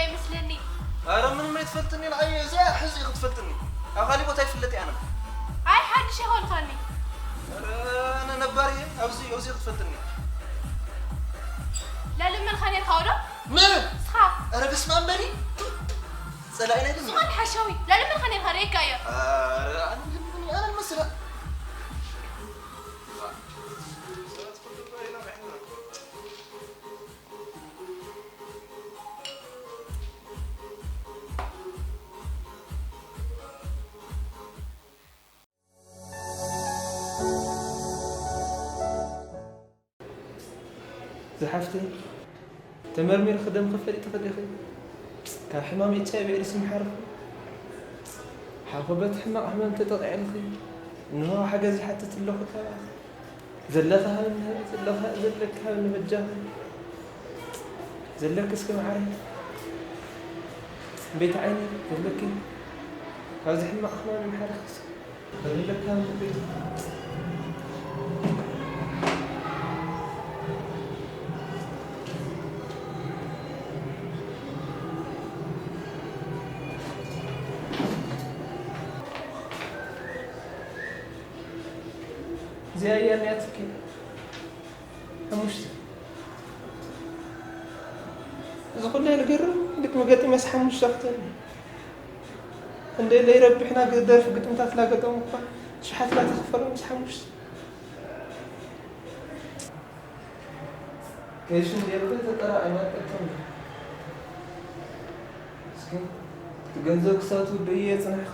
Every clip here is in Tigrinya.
ኣይመስለኒ። ኣረ ምንም ኣይትፈልጥኒ። ንዓይ እዚኣ ሕዚ ክትፈልጥኒ ኣብ ካሊእ ቦታ ይፍለጥ ኣነ። ኣይ ሓድሽ ይኾንካኒ። ኣረ ኣነ ነባር እየ። ኣብዚ ኣብዚ ክትፈልጥኒ። ላልመልካ ኔርካ ዶ? ምን? ንስኻ ኣረ በስመ ኣብ በሊ። ጸላኢ ናይ ድም ዝኾን ሓሻዊ ላልመልካ ኔርካ ርእየካ እየ። ኣረ ኣነ ኣነ መስላ ዝሓፍተይ ተመርሚርኺ ደምኺ ፈሊጥኺ ዲኺ? ካብ ሕማም ኤች ኣይ ቪ ኤድስ ምሓርኺ? ሓኹ በቲ ሕማቕ ሕማም ተጠቒዕልኺ እንሆ ሓገዝ ይሓትት ኣለኹ ካባኺ። ዘለኺ ሃብኒ ሃቢ ዘለኻ ዘለኪ ሃብኒ በጃኺ። ዘለኪ እስኪ መዓረይ ቤት ዓይኒ ዘለኪ ካብዚ ሕማቕ ሕማም ይምሓርኺ እስኪ። እዚኣ እያ እኒኣትኪ። ሓሙሽተ። እዚ ኩሉ ዝገርም ግጥሚ ገጢመስ ሓሙሽተ ክትብል። እንደ ለይረብሕና ደርፊ ግጥምታት ላገጠሙ እኳ ሽሓት ላተኸፈሎም ምስ ሓሙሽተ። ኬሽን ጌርኩ ተጠራቒማ ጠቀም። እስኪ እቲ ገንዘብ ክሳብ ትውድእዮ የጽናሕኪ።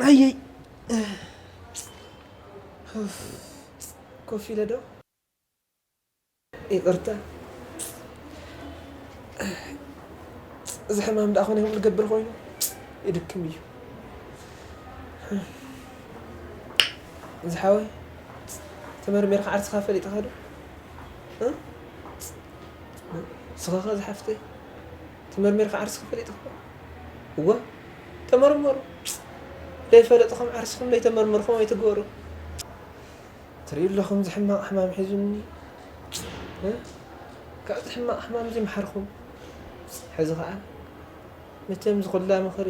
ኣየይ ኮፍ ኢለ ዶ ይቕርታ። እዚ ሕማም ደኣ ኾነ ይኹን ዝገብር ኮይኑ ይድክም እዩ። ዝሓወይ ተመርሚርካ ዓርስኻ ፈሊጥኻ ዶ? እ? ስኻ ዝሓፍተይ ተመርሚርካ ዓርስኻ ፈሊጥኻ? እወ ተመርመሩ። ዘይፈለጥኹም ዓርስኹም ዘይተመርመርኹም ኣይትግበሩ። ትርእዩ ኣለኹም እዚ ሕማቕ ሕማም ሒዙኒ። እ? ካብዚ ሕማቕ ሕማም እዚ ምሓርኹም። ሕዚ ኸዓ መቸም ዝኹላ ምኽሪ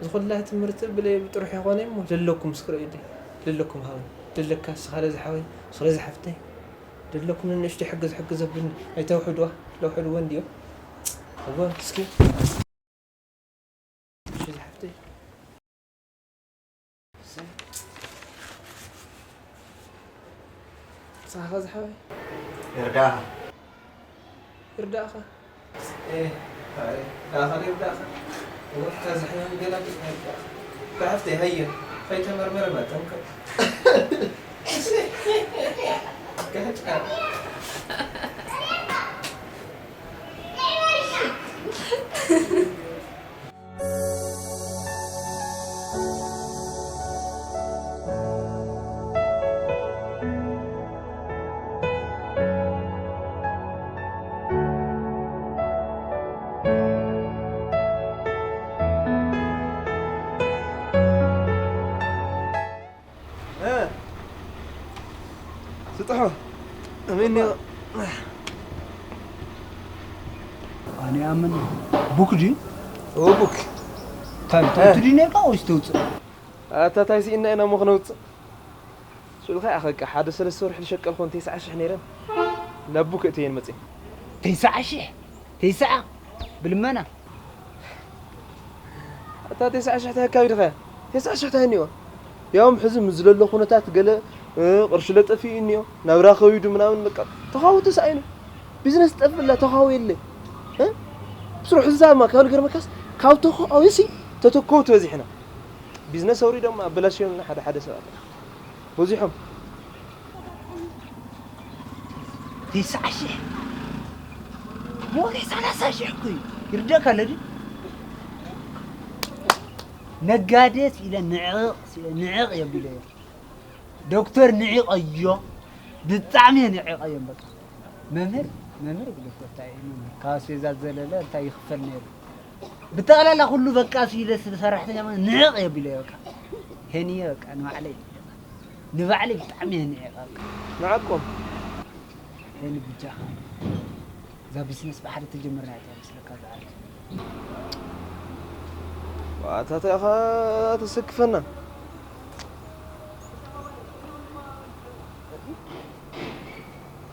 ዝኹላ ትምህርቲ ብለይ ብጥሩሕ ይኾነ እሞ ለለኩም ስክረዩለይ ለለኩም ሃው ለለካ ስኻለ ዝሓወይ ስለ ዝሓፍተይ ለለኩም ንንእሽቶ ሕግዝ ሕግዝ ኣብሉኒ ኣይተውሕድዋ ለውሕድዎ እንዲዮ እዎ እስኪ እሺ ዝሓፍተይ ሳኻ ዝሓወይ ይርዳኻ ይርዳእኻ። ኤህ፣ ኣይ፣ ዳኻ ይርዳእኻ። ወፍታ ዝሕመም ገላ ጌታ ይርዳእኻ። ብሓፍተይ ሃየ፣ ከይተመርመረ መጠንከር። ጋጫ። ስጥሖ ኣመኒ ኣነ ኣምን ቡክ ድዩ ኦቡክ እንታይ ተውፅእ ድዩ ነርካ ወይስ ተውፅእ ኣታ ታይ ስኢና ኢና እሞ ክነውፅእ ስልካ ኣኸካ ሓደ ሰለስተ ወርሒ ዝሸቀልኮን ተስዓ ሽሕ ነይረን ናብ ቡክ እትየን መፅየን ተስዓ ሽሕ ተስዓ ብልመና ኣታ ተስዓ ሽሕ ተሃካቢ ድኸ ተስዓ ሽሕ ተሃኒዋ ያውም ሕዚ ምስ ዝለሎ ኩነታት ገለ ቅርሺ ለጠፊኡ እኒኦ ናብራ ከቢዱ ምናምን በቃ ተኻዊ ተሳኢኑ ቢዝነስ ጠፍላ ተኻዊ የለ ስርሑ ዝዛማ ካብ ነገር መካስ ካብ ተኻዊ ሲ ተተኮው ትበዚሕና ቢዝነስ ኣውሪዶም ኣበላሽዮምና ሓደ ሓደ ሰባት በዚሖም ተስዓ ሽሕ ሞት ሰላሳ ሽሕ እኮ እዩ ይርደካ ኣለዲ ነጋዴ ስኢለ ንዕቕ ስኢለ ንዕቕ የቢለዮ ዶክተር ንዒቐዮ ብጣዕሚ ንዒቐዮም በቃ መምህር መምህር ብዶክተር እንታይ እዩ መምህር ካብ ኣስቤዛ ዘለለ እንታይ ይኽፈል ነይሩ ብጠቕላላ ኩሉ በቃ እሱ ኢለ ስለ ሰራሕተኛ ማለት ንዕቕ የቢሎ እየ በቃ። ሄኒየ በቃ ንባዕለይ ንባዕለይ ብጣዕሚ እየ ንዕቕ በቃ። ንዓኩም ሄኒ ብጃኻ እዛ ቢዝነስ ብሓደ ተጀመርና እያ ትመስለካ ዝዓርኪ። ዋታታ ኢኻ ተሰክፈና።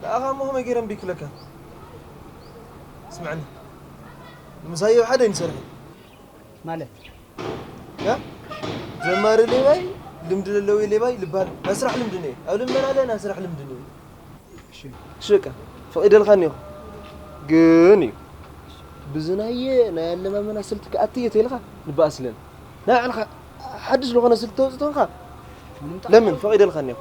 ንኣኻ እሞ ከመይ ገይረ እምቢ ክብለካ? ስምዐኒ፣ ምሳይ ኣብ ሓደ ኣይንሰርሕን። ማለት ያ ጀማሪ ሌባይ ልምዲ ለለዊ ሌባይ ልበሃል። ናይ ስራሕ ልምዲ እኒኦ። ኣብ ልመና ኣለ ናይ ስራሕ ልምዲ እኒኦ። እሺ። እሺ በቃ ፈቒደልካ እኒኹ። ግን እዩ ብዚ ናይ ናይ ኣለማመና ስልቲ ክኣቲ እየ ተይልካ ንበኣስ ኣለና። ናይ ባዕልኻ ሓድሽ ዝኾነ ስልቲ ተውፅእ ተንካ ለምን ፈቒደልካ እኒኹ።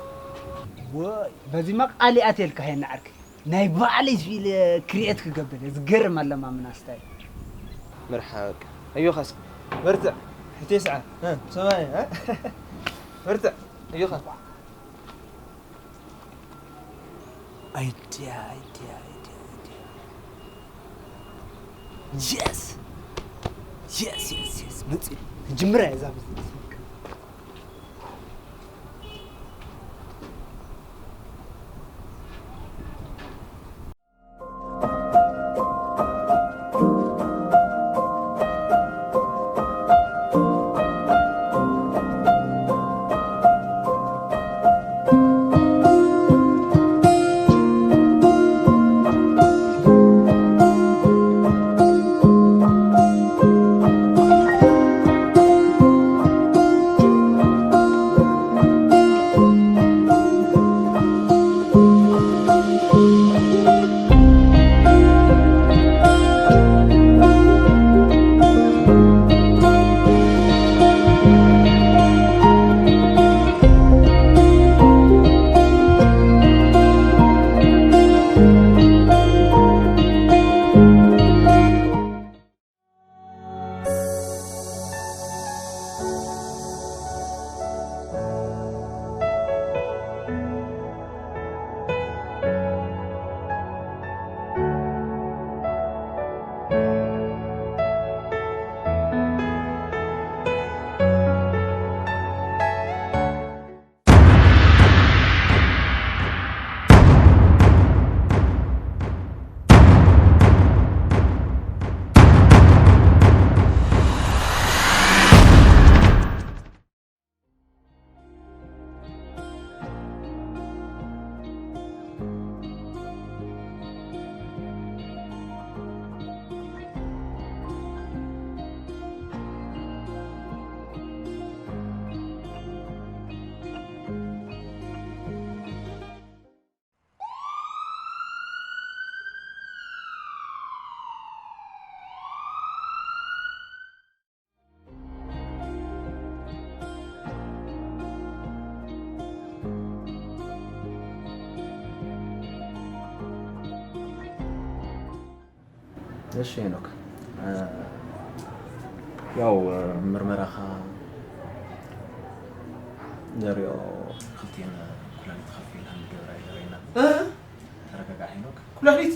ወይ በዚማ ቃል ይኣትየልካ ሄና ዓርኪ። ናይ ባዕለይ ስኢለ ክሪኤት ክገብር እየ። ዝገርም ኣለማምና ስታይል። መርሓ በቃ ኣዮኻስ በርትዕ። ሕቴ ሰዓ ሰማይ በርትዕ ኣዮኻ። ኣይድያ ኣይድያ ኣይድያ ኣይድያ። የስ የስ የስ የስ መፂ። ክጅምራ እየ እዛ ቢዝነስ። እሺ ሄኖክ፣ ያው ምርመራኻ ዘሪኦ ክልቲኤን ኩላሊት ከፊል ከም ገብራ ይዘረይና። ተረጋጋዕ ሄኖክ። ኩላሊት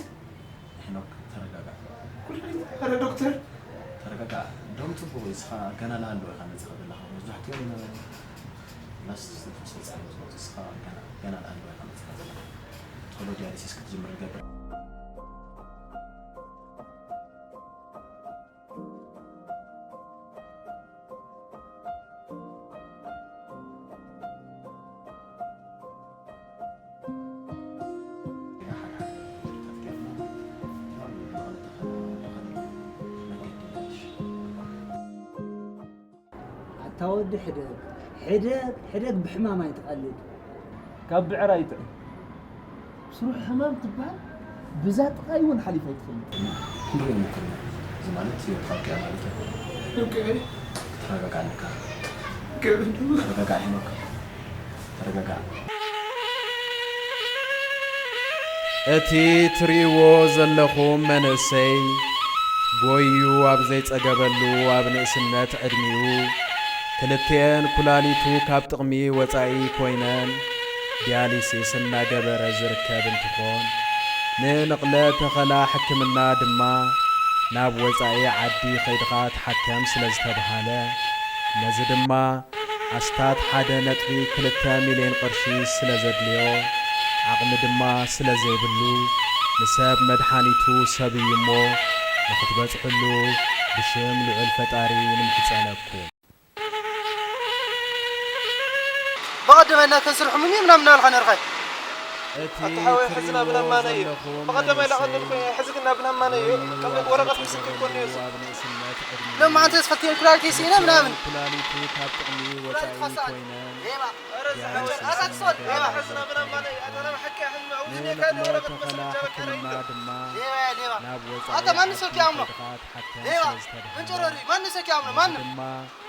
ሄኖክ ተረጋጋዕ። ኩላሊት ኧረ ዶክተር ተረጋጋዕ። ደም ጽቡቕ እዩ። እስኻ ገና ላሃለወ ኢኻ መጽኻ ዘለኻ። መብዛሕትኦም ላስ ዝተወሰነ ጻዕሪ ዝመጹ እስኻ ገና ገና ላሃለወ ኢኻ መጽኻ ዘለኻ። ቶሎ ዲያሊሲስ ክትጅምር ንገብር። ኣታ ወዲ ሕደግ ሕደግ ሕደግ ብሕማም ኣይትቐልድ። ካብ ብዕር ኣይጥዕም። ስሩዕ ሕማም ትበሃል ብዛ ጥቓይ እውን ሓሊፋ ኣይትፈልጥ። ክንሪኦ ንክእል ኢና። እዚ ማለት ህይወት ኣብቂዓ ማለት እያ። ተረጋጋእ ኣለካ። ተረጋጋእ ሄኖክ። ተረጋጋእ። እቲ ትርእይዎ ዘለኹም መንእሰይ ጎይዩ ኣብ ዘይጸገበሉ ኣብ ንእስነት ዕድሚኡ ክልቲኤን ኩላሊቱ ካብ ጥቕሚ ወጻኢ ኮይነን ዲያሊሲስ እናገበረ ዝርከብ እንትኾን ንንቕለ ተኸላ ሕክምና ድማ ናብ ወጻኢ ዓዲ ከይድኻ ተሓከም ስለ ዝተብሃለ፣ ነዚ ድማ ኣስታት ሓደ ነጥቢ ክልተ ሚልዮን ቅርሺ ስለ ዘድልዮ፣ ዓቕሚ ድማ ስለ ዘይብሉ፣ ንሰብ መድሓኒቱ ሰብ እዩ እሞ፣ ንኽትበጽሕሉ ብሽም ልዑል ፈጣሪ ንምሕጸነኩም። ብቐደመ ኢልና ከንስርሑ ምኒ ምናምን እናበልካ ነርኻ። እቲ ኣታ ሓወይ፣ ሕዚ ናብ ናማነ እዩ። ብቐደመ ኢላ ቀንድልኩ፣ ሕዚ ግን ናብ ናማነ እዩ። ከም ወረቐት ምስክር ኮን እዩ። ኣብ ንእስነት ዕድሜ ሎማዓንቲ ተስፈልትየን ኩላሊት ይስኢነ ምናምን። ኩላሊቱ ካብ ጥቕሚ ወጻኢ ኮይነን ሌባ። ኣረ ዝሓወይ፣ ዲያሊሲስ ኣታ ትስወል፣ ሌባ። እናገበረ ሕዚ ናብ ናማነ እዩ። ኣታ ናብ ሓቂ ሕልሚ ኣውዝን እየ፣ ካልእ ወረቐት መስል ጀረካና እዩ። ድማ ሌባ፣ ሌባ። ናብ ኣታ ወጻኢ ማን ሰኪ ኣምኖ? ከድኻ ትሓከም ሌባ። ስለ ዝተባህለ መንጨረሪ፣ ማን ሰኪ ኣምኖ? ማን? ድማ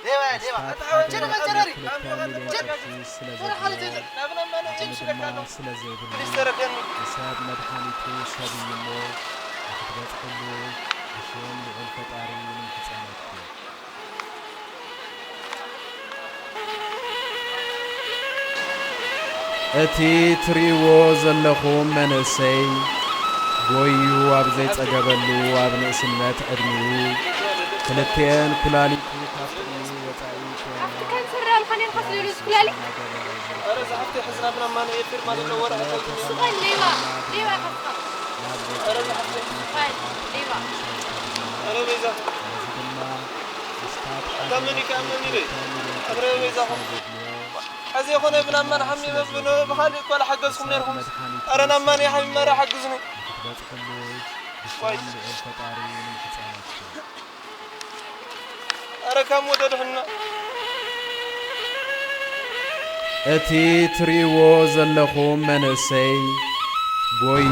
ሌባ፣ ሌባ። ኣስታት ኣታ ሓወይ፣ ሓደ ችድ ነጥቢ መንጨረሪ። ክልተ ሚልዮን ቅርሺ ስለ ችድ ሓደ ዘድልዮ ችድ። ናብ ናማነ እዩ ዓቕሚ ሽደካ ድማ ኣሎ። ስለ ዘይብሉ ፕሊስ ተረደኒ። ንሰብ መድሓኒቱ ሰብ እዩ እሞ ንክትበጽሕሉ ብሽም ልዑል ፈጣሪ ንምሕጸነኩም። እቲ ትርእይዎ ዘለኹም መንእሰይ ጎዩ ኣብ ዘይጸገበሉ ኣብ ንእስነት ዕድሚኡ ክልቲኤን ኩላሊቱ ካብ ጥቕሚ ወጻኢ ኮይነን ከንሰር ዳልካ ነርካ ስለ ዝኩላሊት ኣረ ዝሓፍተይ ሕዝና ብናማነ የፊርማ ዘሎ ወረቐት ኣውፅእ። ስቐል ሌባ ሌባ ኢኻ ስኻ ኣረ ዝሓፍተይ ስቐል ሌባ ኣረ በይዛኹም ነዚ ድማ ኣስታት ኣታ መን እዩ ከኣ መን ኢለ ኣረ በይዛኹም ሕዚ የኾነ ብናማን ሓሚመ ብን ብኻሊእ እኳ ሓገዝኩም ነርኩም ኣረ ናማን ሓሚመ ኣረ ሓግዙኒ ክትበጽሕሉ ዋይ ብሽም ልዑል ፈጣሪ ንምሕጸነኩም። ኣረ ካብ ሞት ኣድሕኑና። እቲ ትርእይዎ ዘለኹም መንእሰይ ጎዩ